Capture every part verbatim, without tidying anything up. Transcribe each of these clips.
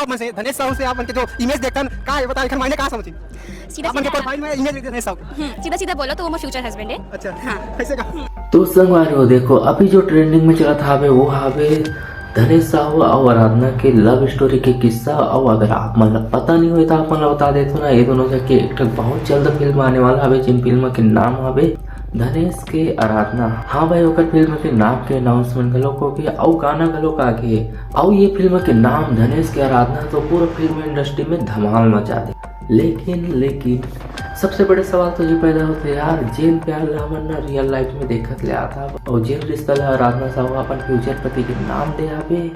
आप मन से, धनेश साहू से आप मन के जो इमेज देखथन, का ये बताओ, एखर मायने का समझी? सीधा आप मन के सीधा प्रोफाइल में इमेज देखते धनेश साहू। हम्म, सीधा सीधा बोलो तो वो मोर फ्यूचर हस्बैंड है। अच्छा। हाँ। कैसे का? तो संगवारी हो, देखो, अभी जो ट्रेंडिंग में चलत हावे वो हावे धनेश साहू और आराधना के लव स्टोरी के किस्सा। और अगर आप मन ला पता नहीं होय तो आप मन ला बता देथों ना, ये दोनों जन के एक ठक बहुत जल्द फिल्म आने वाला हावे, जिन फिल्म के नाम हावे धनेश के आराधना। हाँ भाई, ओकर फिल्म के नाम के अनाउंसमेंट घलोक हो गया और गाना घलोक आ गए। और ये फिल्म के नाम धनेश के आराधना तो पूरा फिल्म इंडस्ट्री में धमाल मचा दे। लेकिन लेकिन सबसे बड़े सवाल तो ये पैदा होते यार, जेन प्यार ला हमन ना रियल लाइफ में देखत ले आत हन और जेन रिश्ता ला आराधना साहू अपन फ्यूचर पति के नाम दे हावे,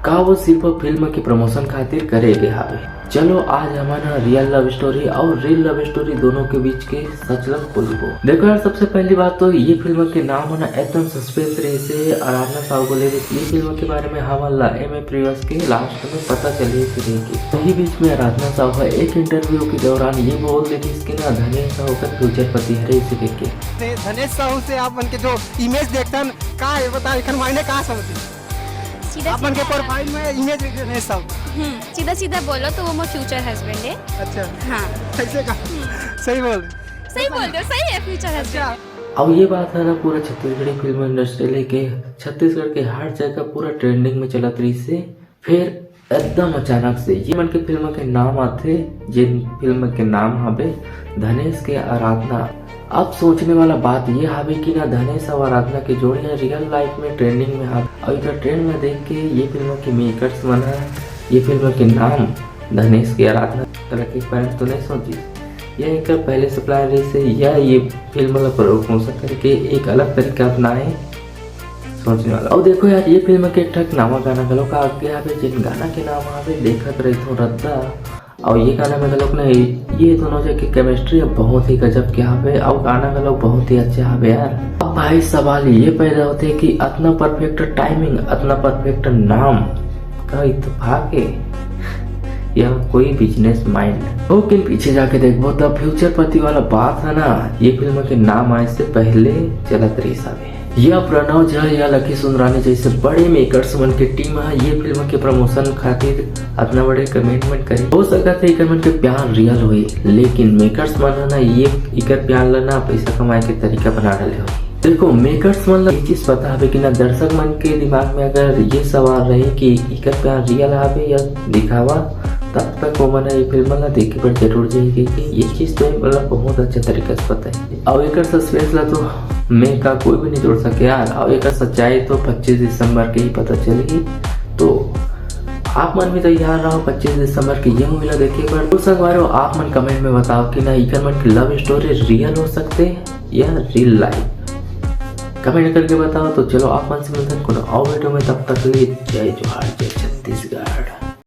का वो सिर्फ फिल्म के प्रमोशन खातिर करे गए हावे? चलो आज हमन रियल लव स्टोरी और रियल लव स्टोरी दोनों के बीच के सच ला खोलबो। देखो यार, सबसे पहली बात तो ये फिल्म के नाम है ना एकदम सस्पेंस रहिसे। आराधना साहू बोले रहिस ये फिल्म के बारे में हमन ला एमे प्रीवियस के लास्ट में पता चले से कहिके। वही बीच में आराधना साहू ह एक इंटरव्यू के दौरान ये बोल दे रहिस कि ना धनेश साहू का फ्यूचर पति हरे इसे कहिके। धनेश साहू से आप मन के जो इमेज देखथन, का ये बताओ, एखर मायने का समझी? सीधा आप मन के सीधा प्रोफाइल में इमेज देखते धनेश साहू। हम्म, सीधा सीधा बोलो तो वो मोर फ्यूचर हस्बैंड है। अच्छा। हाँ। कैसे का? सही बोल। सही बोल दो, सही है फ्यूचर हस्बैंड। अच्छा। अब ये बात है ना, पूरा छत्तीसगढ़ी फिल्म इंडस्ट्री लेके छत्तीसगढ़ के हर जगह पूरा ट्रेंडिंग में चलत रहिसे। फिर एकदम अचानक से ये मन के फिल्म के नाम आथे, जिन फिल्म के नाम हवे धनेश के आराधना। अब सोचने वाला बात ये हवे कि ना धनेश और आराधना के जोड़ी है रियल लाइफ में ट्रेंडिंग में हवे, और इधर ट्रेंड में देख के ये फिल्म के मेकर्स मन है ये फिल्म के नाम धनेश के आराधना रखे के बारे में तो नहीं सोची। यह एक पहले से प्लान रहिसे या ये फिल्म ला प्रमोशन करके एक अलग तरीका अपनाए सोचने वाला। और देखो यार, ये फिल्म के एक ठक नवा गाना घलो का आगे आवे, जिन गाना के नाम आवे देखत रहिथों रद्दा। और ये गाना में घलोक ना ये दोनों जन के केमिस्ट्री बहुत ही गजब के हवे और गाना घलोक बहुत ही अच्छा हवे यार। अब भाई सवाल ये पैदा होते कि अतना परफेक्ट टाइमिंग, अतना परफेक्ट नाम का इत्तेफाक है या कोई बिजनेस माइंड हो? लेकिन पीछे जाके देखबो तो फ्यूचर पति वाला बात है ना, ये फिल्म के नाम आए से पहले चलत रहिस हवे। या प्रणव झा या लकी सुंदरानी जैसे बड़े मेकर्स मन के टीम है ये फिल्म के प्रमोशन खातिर अतना बड़े कमिटमेंट करे। हो सकत है इकर मन के प्यार रियल होई, लेकिन मेकर्स मन ह ना ये इकर प्यार ला ना पैसा कमाए के तरीका बना डाले हो। देखो, मेकर्स मन ला ये चीज पता हवे कि ना दर्शक मन के दिमाग में अगर ये सवाल रहे कि इकर प्यार रियल हवे या दिखावा, तब तक वो मन ये फिल्म ला देखे बर जरूर जाही, क्योंकि ये चीज तो मतलब बहुत अच्छा तरीका से पता है। और एकर सस्पेंस ला तो मैं का कोई भी नहीं तोड़ सके यार। और एकर सच्चाई तो पच्चीस दिसंबर के ही पता चलेगी। तो आप मन भी तैयार रहो पच्चीस दिसंबर के ये मूवी ला देखे बर। तो संगवारो, आप मन कमेंट में बताओ कि ना इकर मन की लव स्टोरी रियल हो सकते या रियल लाइफ, कमेंट करके बताओ। तो चलो, आप मन से मिलते हैं कोनो और वीडियो में, तब तक के लिए जय जोहार, जय छत्तीसगढ़।